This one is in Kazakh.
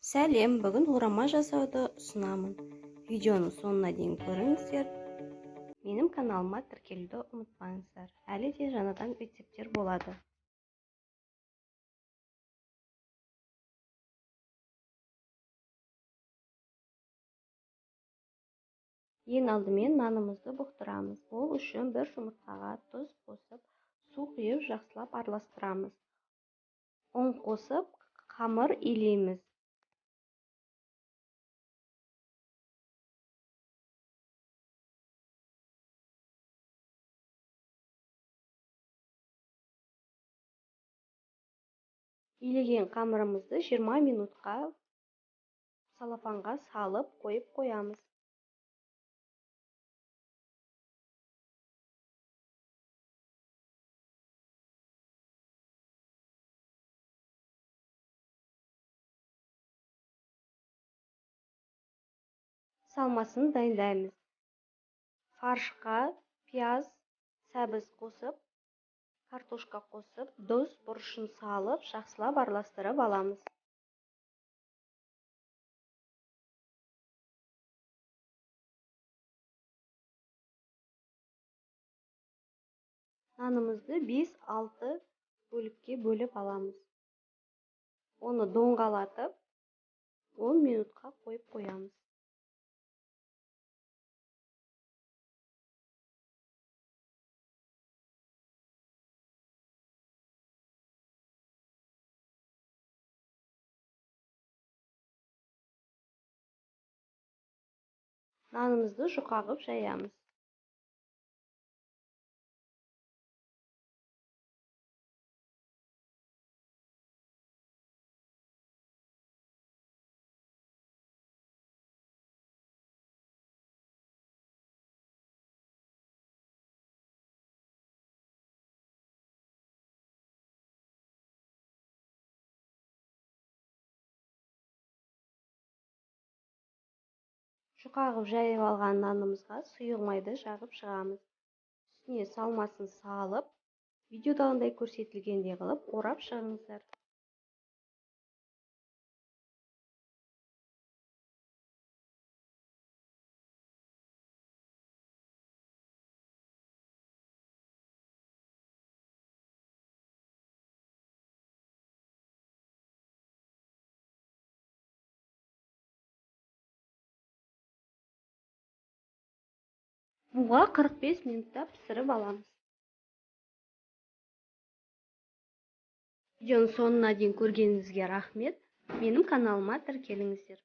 Сәлем, бүгін орама жасауды ұсынамын. Видеоның соңына дейін көріңіздер. Менің каналыма тіркелуді ұмытпаңыздар. Әлі де жаңадан рецепттер болады. Ең алдымен нанымызды бұқтырамыз. Ол үшін бір жұмыртқаға тұз қосып, су құйып жақсылап араластырамыз. Ұн қосып, қамыр илейміз. Илеген қамырымызды 20 минутқа салафанға салып қойып қоямыз. Салмасын дайындаймыз. Фаршқа пияз, сәбіз қосып, картошка қосып, тұз, бұрышын салып, жақсылап араластырып аламыз. Нанымызды 5-6 бөлікке бөліп аламыз. Оны доңғалатып, 10 минутқа қойып қоямыз. Нанымызды жұқа қып жаямыз. Жұқа қып жайып алған нанымызға сұйық майды жағып шығамыз. Үстіне салмасын салып, видеодағындай көрсетілгендей қылып орап шығыңыздар. Буға 45 минутта пісіріп аламыз. Видеоның соңына дейін көргеніңізге рахмет. Менің каналыма тіркеліңіздер.